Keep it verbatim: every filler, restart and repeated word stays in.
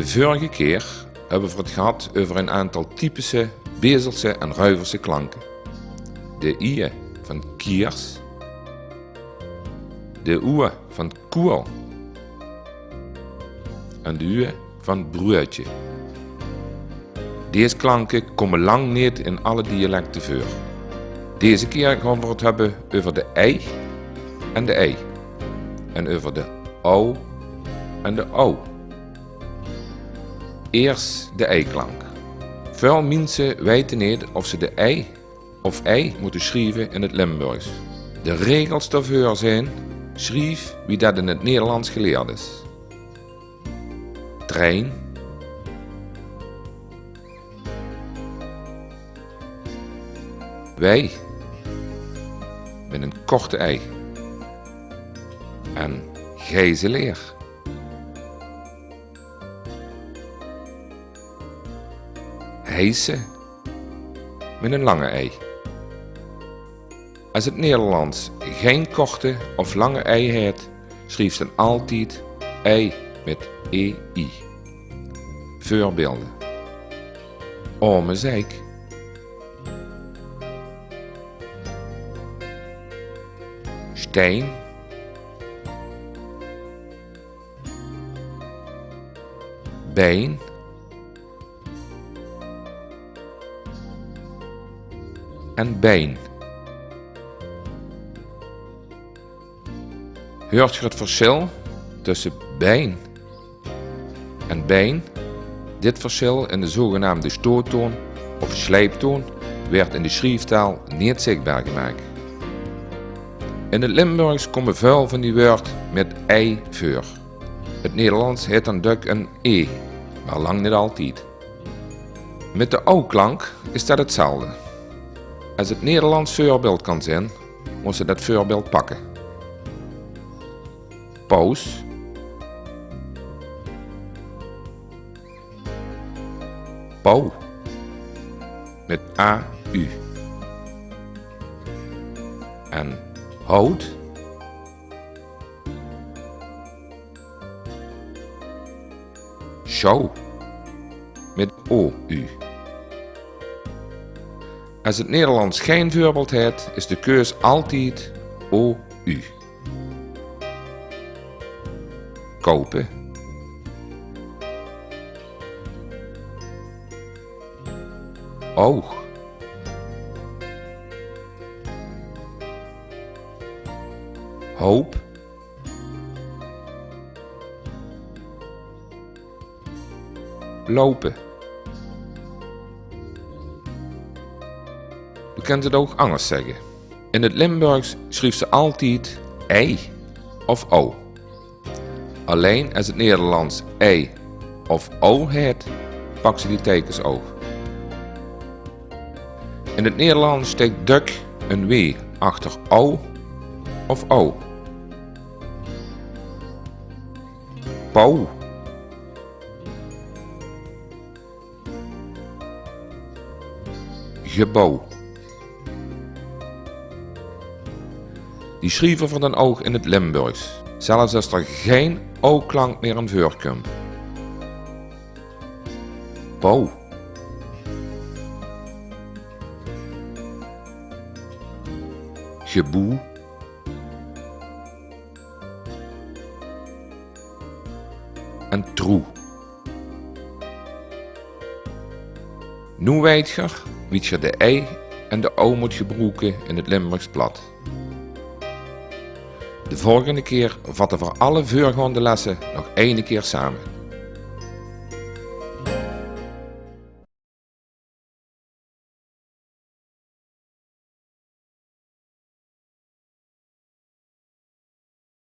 Vörige kier höbbe v'r 't gehad euver ein aantal typische Bezelse en Ruiverse klanke. De ieje van kiers, de oe van koel en de ue van bruuedje. Dees klanke kómme lang neet in alle dialekte veur. Deze kier gaon v'r 't höbbe euver de ei en de ei. En euver de ou en de ou. Iers de eiklank. Väöl minse weite neet of ze de ei of ei mótte sjrieve in 't Limburgs. De regels daoveur zeen: sjrief wie det in 't Nederlands geleerd is. Trein. Wei, mit ein korte ei. En gijzeleer. Hijse, mit ein lange ei. Es 't Nederlands gein korte of lange ei haet, sjriefs se altied ei mit E I. Veurbeelde: aomezeik, stein, bein en bein. Huurt geer 't versjil tösse bein en bein? Dit versjil in de zogenaamde sjtoottoon of sjleiptoon weurt in de sjrieftaal neet zichbaar gemaak. In 't Limburgs kómme väöl van die wäörd mit ei veur. 't Nederlands haet dan dök ein e, mer lang neet altied. Mit de ou-klank is det 'tzelfde. Es 't Nederlands veurbeeld kan zeen, mós se det veurbeeld pakke. Paus. Pauw. Mit A U. En hout. Sjouw. Mit O U. Es 't Nederlands gein veurbeeld haet, is de keus altied O U. Koupe. Oug. Houp. Loupe. Doe kins 't ouch angers zègke. In 't Limburgs sjriefs se altied ei of ou. Allein es 't Nederlands ei of ou haet, paks se die teikes ouch. In 't Nederlands sjteit dök ein W achter ou of ow. Pauw. Gebouw. Die sjrieve v'r dan ouch in 't Limburgs, zelfs es d'r gein ou-klank mieë in veurkump. Pauw. Geboew. En troe. Noe weit geer wie geer de ei en de ou mót gebroeke in 't Limburgs plat. De volgende kier vatte v'r alle veurgaonde lesse nog eine kier same.